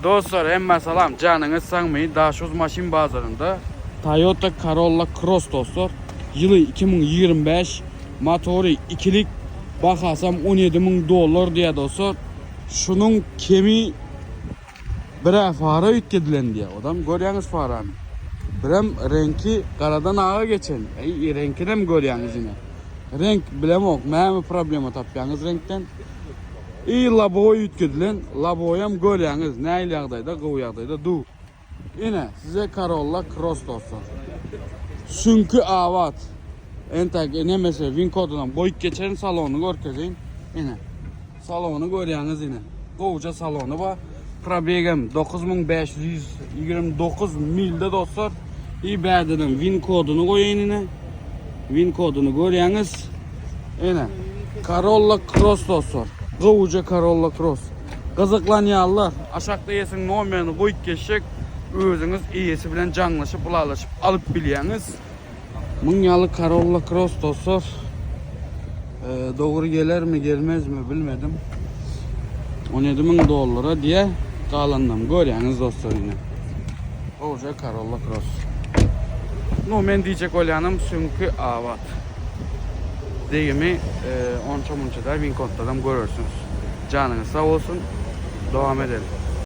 Dostlar hemmä salam janyňyz sagmy Daşoguz maşyn bazarynda Toyota Corolla Cross dostlar ýyly 2025 motory ikilik bahasam 17 müň dollar diýýär dostlar şunuň kemi birä fara üýtgedilen diýýär odam görýäňiz farany birem reňki garadan aga geçen eý reňkinem görýäňiz ine reňk bilemok näme problema tapýaňyz reňkden I laboý üýtgedilen, laboýam görýäňiz nähili ýagdaýda, gowy ýagdaýda dur. Ine, size Corolla Cross dostlar. Süňki abat. Entäk nemesi win kodunam goýup geçerin salonyny görkezeýin. Ine. Salony görýäňiz ine. Gowja salony bar. Probegem 9529 milde dostlar. I bärdenem win koduny goýaýyn ine. Win koduny görýäňiz. Ine. Corolla Cross dostlar. Gowuja Corolla Cross. Gyzyklanýanlar aşakda eýesiniň nomerini goýup geçjek. Özüňiz eýesi bilen jaňlaşyp, ylalaşyp alyp bilýäňiz. Muň ýaly Corolla Cross dostlar. Dogry gelermi, gelmezmi bilmedim. 17 müň dollara diýe galanynam görýäňiz dostlar ine. Gowuja Corolla Cross. Nu men diýjek bolýanym süňki abat. Degimi onça munça däl, winkodladam görersiňiz. Janyňyz sag bolsun. Dowam edelim.